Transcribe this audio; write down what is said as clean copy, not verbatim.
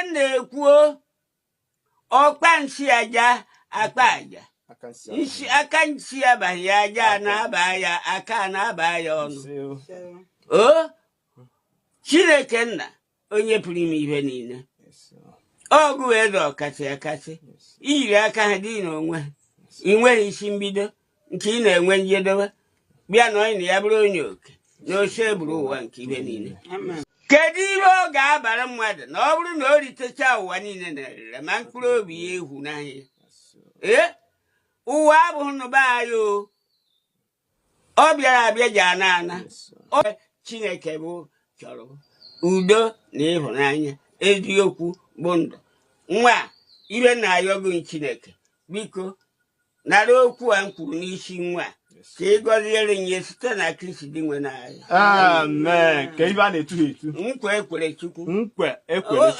m na-ekwuo ọkpa nsi aja akpa aja nsi aka nsi abaghị ya aja na-aba ya aka na-aba ya ọnụ o Chineke nna onye pụrụ ime ihe niile ọgụ eze ọkasị akasị iyiri aka ha dị n'onwe ha ị nweghị isi mbido nke ị na-enwe njedebe bịa na onye na ya bụrụ onye oke na Osebụrụwa nke ihe niile. Kedu ihe ọ ga-abara mmadụ na ọ bụrụ na o ritecha ụwa niile na erere ma mkpụrụ obi ya ehu n'ahịa? Ee, ụwa abụghị n'ụba anyị o. Ọ bịara abịa ji ana ana. Chineke bụ chọrọ udo na ịhụnanya, eziokwu bụ ndụ. Nwa ibe na-ayọ gị Chineke, biko nara okwu a m kwuru n'isi nwa a, ka ị gọziere nye site na Kristi Dinwenụ anyị. Amen. Ka ibe a na-etu ha etu. Nkwa ekwere Chukwu. Nkwa ekwere Chukwu.